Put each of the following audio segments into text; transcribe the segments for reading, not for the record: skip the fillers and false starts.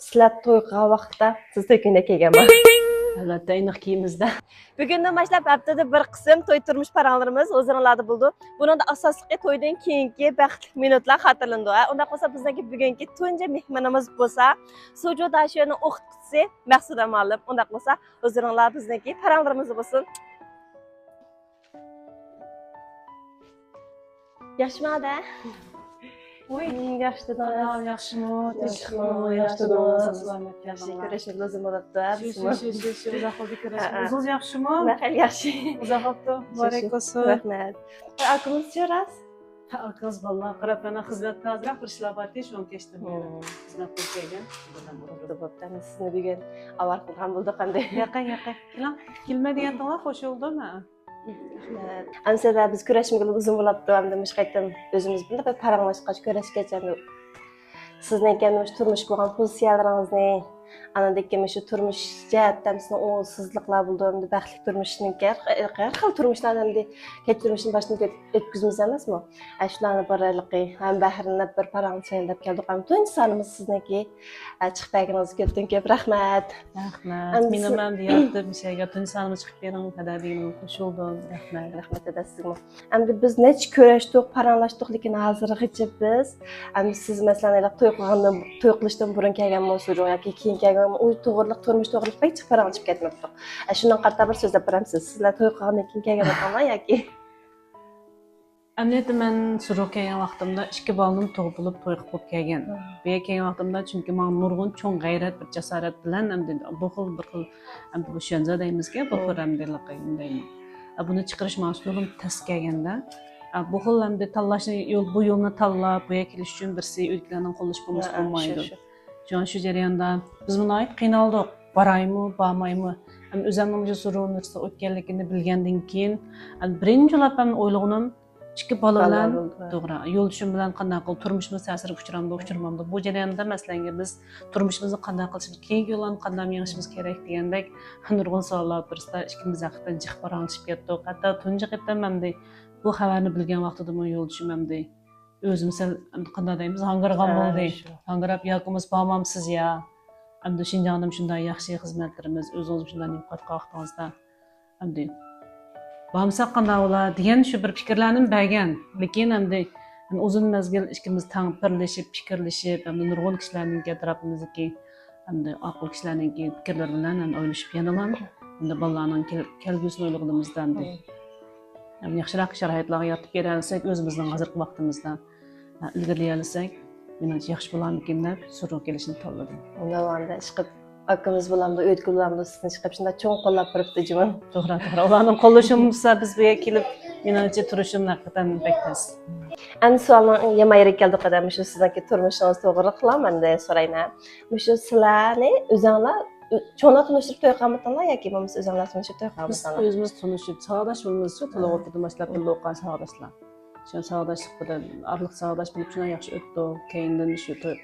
sizlar to'y qilgan vaqtda siz to'y kunida kelganman. Albatta, aniq kiyimizda. Bugundan boshlab haftada bir qism to'y turmush paranglarimiz o'zinglarda bo'ldi. Buning asosligi to'ydan keyingi baxtli minutlar xotirlandi. Undaq bo'lsa bizniki bugungi tunji mehmonimiz bo'lsa, Suzhou Dashuning o'qituvchisi Maqsuda muallim. Undaq bo'lsa o'zinglar bizniki paranglarimiz bo'lsin. Yaxshimada? Oy, yaxshi dedingiz. Yaxshimi? Yaxshimi? Yaxshi dedingiz. Salomat. Yaxshi ko'rishib lozim bo'libdi. Shu uzoq bo'ldi ko'rishib. O'zingiz yaxshimi? Naqal yaxshi. Uzoq bo'ldi. Muborak bo'lsin. Rahmat. Akamiz cho'ras? Akamiz bolalar qarab mana xizmatda ozroq bir ishlar bor, shuni kechdim. Xizmat qilib kelgan. Bo'pti. Sizni bugun avar qilgan bo'ldi qanday? Yaqin, yaqin. Keling. Kelma deganlar xush bo'ldimi? Amsada biz ko'rishmagani uzun bo'libdi. Endi mush qaytdim o'zimiz bunday bir paranglashgach ko'rishgacha sizniki mush turmush bo'lgan pozitsiyalaringizni, anadagi shu turmush jihatdan sizni o'ngsizliklar bo'ldi, endi baxtli turmushniki har xil turmushlarni endi kech turmushni boshdan o'tkazamiz emasmi? Shularni bir ham bahrini bir paranglashayin deb keldik. Ham tunji sonimiz sizniki chiqib berganingiz ko'pdan ko'p rahmat. Rahmat. Meni ham deyapti, mishaga tunji sonimiz chiqib bering, qadardingni qo'shildim. Rahmat. Rahmat dada sizga. Endi biz necha ko'rishdik, paranglashdik, lekin hozirgacha biz endi siz masalan to'y qilgandan, to'y qilishdan burun kelgan bo'lsa yoki keyin kelgan, u to'g'riliq, turmush to'g'riliq pek chiqib paranglashib ketmabdi. Shundan qarta bir so'zlab beramsiz. Sizlar to'y qilgandan keyin kelgan ekanlar yoki? Əmniyyətdə mən Suzhou kelgan vaqtimda ikki bolanim tug'ib bo'lib to'y qilib kelgan. Bu yerga kelgan vaqtimda chunki men nurg'un cho'ng g'ayrat bir jasorat bilan endi bu xil bir xil endi bu shanza deymizki, bu xil endi buni chiqarish ma'lum tas kelganda bu xil endi tanlashni yo'l bu yo'lni tanlab bu yerga kelish uchun birsi uydagilarning qo'llash bo'lmasa bo'lmaydi. Shuning shu jarayonda biz buni ayt qiynaldik. Boraymi, bormaymi? O'zimning Suzhou universiteti o'tganligini bilgandan keyin birinchi bo'lib men o'ylaganim ikki bola bilan to'g'ri yo'ldoshim bilan qanday qilib turmushimiz ta'siriga uchramdi, uchramamdi. Bu jarayonda masalan biz turmushimizni qanday qilishimiz, keyingi yo'llarni qanday yengishimiz kerak degandek nurg'un savollar o'rtasida ikkimiz haqiqatan jiq paranglashib ketdik. Hatto tunji qatam endi bu xabarni bilgan vaqtida men yo'ldoshim endi o'zim sal qanday deymiz, hangirgan bo'ldi. Hangirab yo'qimiz bormamsiz ya. Endi Şinjanım shunday yaxshi xizmatlarimiz, o'zingiz shunday yo'qotgan vaqtingizda endi bormasak qanday bo'lar degan shu bir fikrlarni bergan. Lekin endi uzun mezgil ikkimiz tang birlashib, fikrlashib, endi nurg'un kishilarning atrofimizdagi endi aql kishilarning fikrlari bilan endi o'ylashib yanalan endi bolalarning kelgusini o'ylaganimizda endi yaxshiroq sharoitlarga yotib bera olsak, o'zimizning hozirgi vaqtimizda ilgirlay olsak, menimcha yaxshi bo'larmikin deb Suzhou kelishni tanladim. Undan chiqib akamiz bilan o'tkul bilan sizni chiqib shunda cho'ng qo'llab turibdi juman. To'g'ri, to'g'ri. Ularning qo'llashi bo'lmasa biz bu yerga kelib menimcha turishim haqiqatan bek tas. Endi savolning yama yeri keldi qadam shu sizniki turmushingiz to'g'ri qilaman deb so'rayman. Shu sizlarni o'zinglar cho'nglar tunishib to'y qilganmitanlar yoki bo'lmasa o'zinglar tunishib to'y qilganmitanlar? Biz o'zimiz tunishib, sog'dosh bo'lamiz, shu to'liq o'tirdim boshlab birga o'qigan sog'doshlar. Shu sog'doshlik bilan arliq sog'dosh bo'lib shunday yaxshi o'tdi. Keyindan shu to'y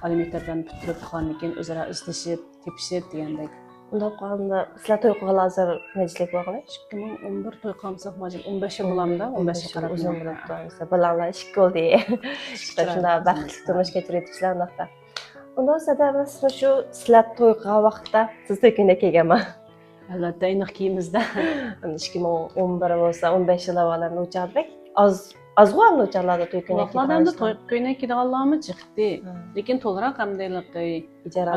oliy maktablarni bitirib chiqqandan keyin o'zaro izlashib, tepishib degandek. Undaq qolganda sizlar to'y qilgani hozir nechilik bo'lgan? 2011 to'y qilsak, hozir 15 yil bo'lamda, 15 yil qarab uzun bo'libdi. Bolalar ikki bo'ldi. Shunday baxtli turmush kechiryapsizlar undaqda. Undan sada biz shu sizlar to'y qilgan vaqtda siz to'y kunida kelganman. Albatta, aniq kiyimizda. 2011 bo'lsa, 15 yil avval o'charbek. Oz ozg'u ham o'charlarda to'y ko'ynak kiyadiganlar. To'y ko'ynak kiyadiganlarmi chiqdi. Lekin to'liroq hamdaylik ijara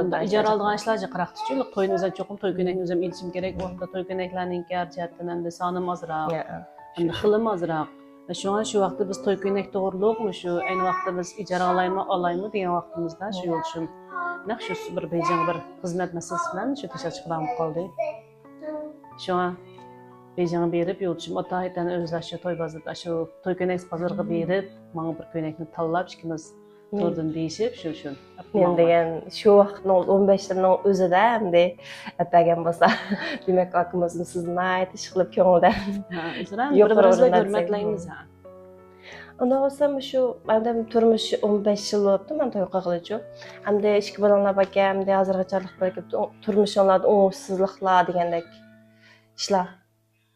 oldigan ishlar jiqroqdi-chu. To'yni o'zim cho'qim to'y ko'ynakni o'zim ilishim kerak. U vaqtda to'y ko'ynaklarninki har jihatdan hamda sonim ozroq, hamda xilim ozroq. Shunga shu vaqtda biz to'y ko'ynak to'g'riliqmi, shu ayni vaqtda biz ijara olaymi, olaymi degan vaqtimizda shu yo'ldoshim naq shu bir Beyjing bir xizmat masalasi bilan shu tashlab chiqib qoldi. Shunga Beyjingga berib yo'ldoshim ota-aytani o'zlar shu to'y bozorida, shu to'y ko'ynak bozoriga berib, menga bir ko'ynakni tanlab ikkimiz to'rdan deyishib shu. Men degan shu vaqtning 15 yilning o'zida endi atpagan bo'lsa, demak akamizni sizni aytish qilib ko'ngilda. Ha, bir-birimizni hurmatlaymiz. Unda bo'lsa shu endi turmush 15 yil bo'libdi, men to'y qilg'ilichu. Endi ikki bolamlar bor ekan, endi hozirgacha turmushlarda o'ng'ishsizliklar degandek ishlar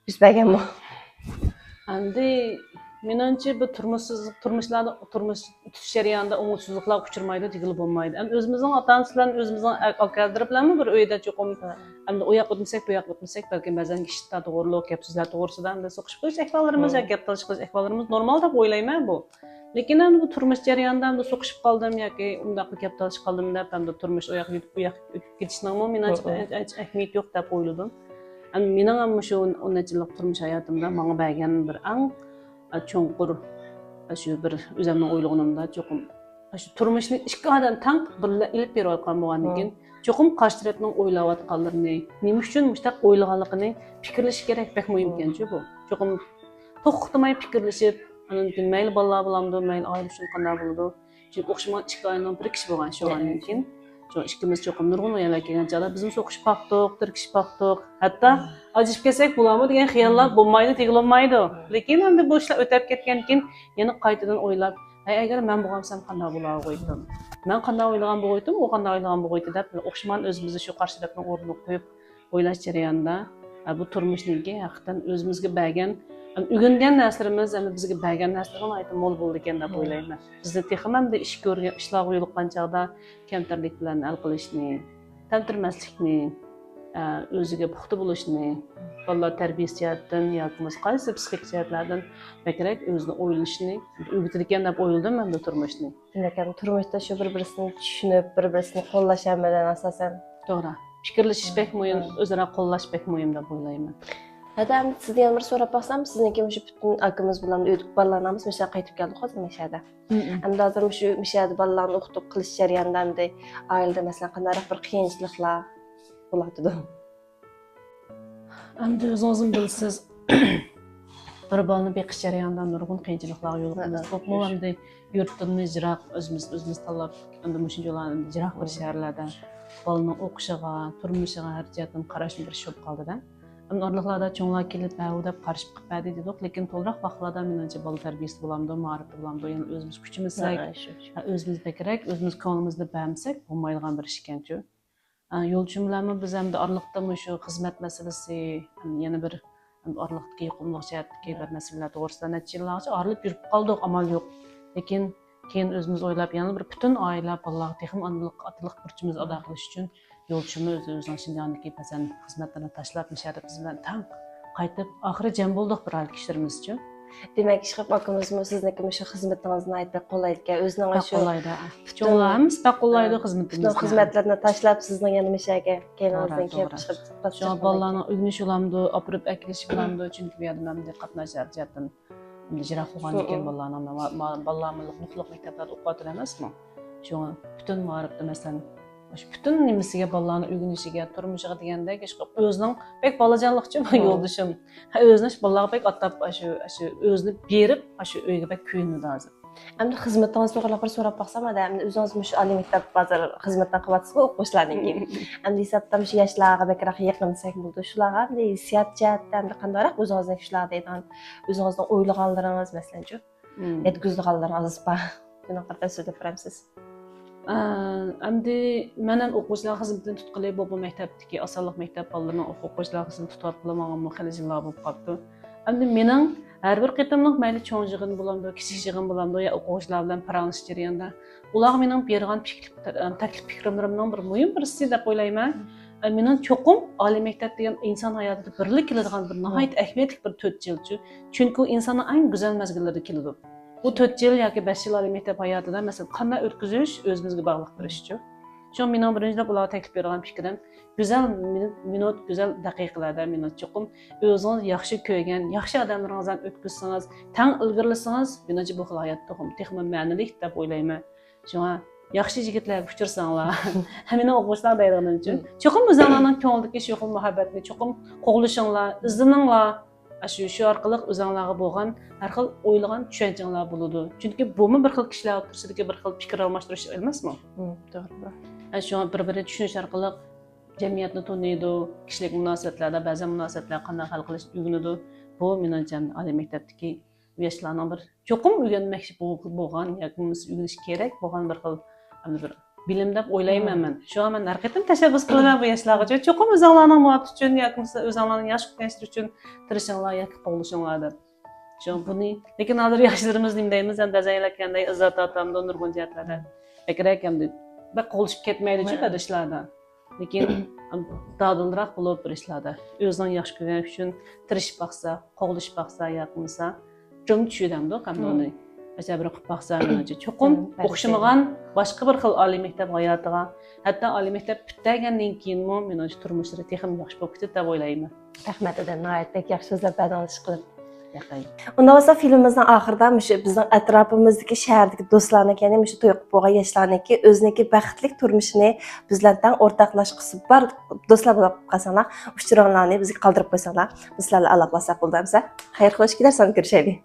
yuz berganmi? Endi Menimcha bu turmushlarda turmush tutish jarayonida o'ngishsizliklar uchirmaydi degili bo'lmaydi. Endi o'zimizning ota-onasi bilan, o'zimizning akalar bilanmi bir uyda cho'qim endi u yoqqa o'tmasak, bu yoqqa o'tmasak, balkim ba'zan ishlar to'g'riliq, gap so'zlar to'g'risida endi so'qishib qolish ahvollarimiz yoki gap talashib qolish ahvollarimiz normal deb o'ylayman bu. Lekin endi bu turmush jarayonida endi so'qishib qoldim yoki undaq gap talashib qoldim deb endi turmush u yoqqa bu yoqqa o'tib ketishning menimcha ahamiyati yo'q deb o'yladim. Endi mening ham shu 10 yillik turmush hayotimda menga bergan bir eng cho'nqur shu bir o'zimning o'ylag'inimda cho'qim shu turmushni ikki odam tang birga ilib berayotgan bo'lgandan keyin cho'qim qarshi tarafning o'ylayotganlarini, nima uchun mushtaq o'ylaganligini fikrlash kerak, bek muhim ekanchu bu. Cho'qim to'xtamay fikrlashib, andan keyin mayli bolalar bo'lamdi, mayli oila uchun qanday bo'ladi. Chunki o'xshamagan ikki oilaning bir kishi bo'lgan shu keyin Чоң ikkimiz cho'qim nurg'un yerga kelgan chog'da bizmi so'qishib boqdiq, tirkishib boqdiq. Hatto ajrashib ketsak bo'ladimi degan xayollar bo'lmaydi, tegilolmaydi. Lekin endi bu ishlar o'tib ketgan keyin yana qaytadan o'ylab, agar men bo'lsam qanday bo'lar qo'ydim? Men qanday o'ylagan bo'ydim, u qanday o'ylagan bo'ydi deb o'xshaman o'zimizni shu qarshi tarafning o'rniga qo'yib o'ylash jarayonida bu turmushniki haqiqatan o'zimizga bergan o'rgangan narsalarimiz endi bizga bergan narsalar aytib mo'l bo'ldi ekan deb o'ylayman. Bizni texim hamda ish ko'rgan, ishlarga yo'liqqan chog'da kamtarlik bilan hal qilishni, tantirmaslikni, o'ziga puxta bo'lishni, bolalar tarbiyasi jihatdan yoki bo'lmasa qaysi psixik jihatlardan bakrak o'zini o'ylashni o'rgatar ekan deb o'yladim men bu turmushni. Demak, turmushda shu bir-birisini tushunib, bir-birisini qo'llash bilan asosan. To'g'ri. Fikrlashish bek muhim, o'zaro qo'llash bek muhim deb o'ylayman. Adam sizdan bir so'rab boqsam, sizniki shu butun akamiz bilan uydik bolalarimiz misha qaytib keldik hozir mishada. Endi hozir shu mishada bolalarni o'qitib qilish jarayonida endi oilada masalan qandayroq bir qiyinchiliklar bo'ladi? Endi o'zingiz bilasiz, bir bolani beqish jarayonida nurg'un qiyinchiliklarga yo'liqamiz. Ko'pmi endi yurtdan jiroq o'zimiz tanlab endi mushuncha jiroq bir shaharlarda bolaning o'qishiga, turmushiga har jihatdan qarashni bir ish bo'lib qoldi-da. Orliqlarda cho'nglar kelib deb qarashib qilib berdi dedik, lekin to'liq vaqtlarda menimcha bola tarbiyasi bo'lamdi, ma'rifat bo'lamdi. Ya'ni o'zimiz kuchimizsak, o'zimiz bakrak, o'zimiz ko'nglimizda bermasak bo'lmaydigan bir ish ekanchu. Yo'lchim bilanmi biz hamda orliqda shu xizmat masalasi, yana bir orliqdagi yuqumliq jihatdagi bir masalalar to'g'risida necha yillargacha orilib yurib qoldik, amal yo'q. Lekin keyin o'zimiz o'ylab, yana bir butun oila bolalarga texim onalik burchimizni ado qilish uchun yo'lchimi o'zi o'zining Shinjongdagi masalan xizmatlarni tashlab misharif biz bilan tang qaytib oxiri jam bo'ldik bir hal kishilarimizchu. Demak, ishqib akamizmi sizniki shu xizmatingizni aytib qo'llaydi, o'zining shu qo'llaydi. Cho'nglarimiz qo'llaydi xizmatimizni. Butun xizmatlarni tashlab sizning yana mishaga keyin o'zidan kelib chiqib shu bolalarni o'rganish ulamdi, opirib akilish bilamdi, chunki bu yerda men qatnash jihatdan jiroq bo'lgan ekan bolalarni, bolalarni nuqliq maktablarda o'qiyotgan emasmi? Shu butun ma'rifda masalan butun nimasiga bolalarni o'rganishiga, turmushiga degandek o'zining bek bolajonliqchi bu yo'ldoshim. O'zini bolalarga bek atab shu o'zini berib, shu uyga bek kuyinadi hozir. Endi xizmatingiz to'g'riroq bir so'rab boqsam, endi o'zingiz shu oliy maktab hozir xizmatdan qilyapsiz-ku o'quvchilarniki. Endi hisobdan shu yoshlarga bakroq yaqinsak bo'ldi. Shularga endi hissiyot jihatdan endi qandayroq o'zingizni shular deydigan, o'zingizning o'ylaganlaringiz masalanchu, yetkazganlaringiz bor. Shuni qanday so'zlab berasiz? Endi men ham o'quvchilar xizmatini tutqili bu maktabdagi osonliq maktab bolalarining o'quvchilar xizmatini tutib manga xili yillar bo'lib qoldi. Endi mening har bir qitimliq mayli cho'ng yig'in bo'lamdi, kichik yig'in bo'lamdi yo o'quvchilar bilan paranglish jarayonida ular mening bergan taklif fikrimlarimning bir muhim birisi deb o'ylayman. Mening cho'qim oliy maktab degan inson hayotida birlik keladigan bir nihoyat ahamiyatli bir 4 yilchu. Chunki insonning eng go'zal mezgillarida keladi. Bu 4 yil yoki 5 yil oliy maktab hayotida masalan qanday o'tkazish o'zimizga bog'liq bir ishchu. Shu mening birinchidan ularga taklif bergan fikrim go'zal minut, go'zal daqiqalarda meni cho'qim o'zingiz yaxshi ko'rgan, yaxshi odamlaringizdan o'tkazsangiz, tang ilgirlasangiz, menimcha bu xil hayot texmi ma'nilik deb o'ylayman. Shunga yaxshi yigitlarga uchirsanglar, meni o'quvchilar deydiganim uchun cho'qim o'zinglarning ko'ngildagi shu xil muhabbatni cho'qim qo'g'lishinglar, izlaninglar. Shu orqali o'zinglarga bo'lgan har xil o'ylagan tushunchalar bo'ladi. Chunki bumi bir xil kishilar o'rtasidagi bir xil fikr almashtirish emasmi? To'g'ri. Shu bir-birini tushunish orqali jamiyatni taniydi, kishilik munosabatlarda ba'zi munosabatlar qanday hal qilish o'rganadi. Bu menimcha oliy maktabdagi yoshlarning bir cho'qim o'rganmoqchi bo'lgan yoki o'rganish kerak bo'lgan bir xil bir bilim deb o'ylayman men. Shu men har qatim tashabbus qilaman bu yoshlarga. Cho'qim o'zinglarning muhabbat uchun yoki o'zinglarning yosh qilganish uchun tirishinglar yoki qo'llashinglar deb. Shu buni lekin hozir yoshlarimiz nima deymiz, endi ba'zan izzat otamda nurg'un jihatlarda bakrak endi bak qo'lishib ketmaydi-chu ba'zi ishlarda. Lekin dadilroq bo'lib bir ishlarda o'zining yaxshi ko'rgani uchun tirishib boqsa, qo'g'lishib boqsa, yo qilmasa, jom tushadi hamda uni. Acha bir qilib boqsa, menimcha cho'qim o'xshamagan boshqa bir xil oliy maktab hayotiga, hatto oliy maktab bitagandan keyinmi menimcha turmushlari texim yaxshi bo'lib ketadi deb o'ylayman. Rahmat edi, nihoyat bek yaxshi so'zlar berdingiz qilib. Yaqin. Unda bo'lsa filmimizning oxirida shu bizning atrofimizdagi shahardagi do'stlarniki, ya'ni shu to'y qilib bo'lgan yoshlarniki o'ziniki baxtli turmushini bizlardan o'rtoqlashqusi bor do'stlar bo'lib qolsanglar, uchuringlarni bizga qoldirib qo'ysanglar, biz sizlarla aloqalashsak bo'ldi. Xayr, xo'sh, kelar son ko'rishaylik.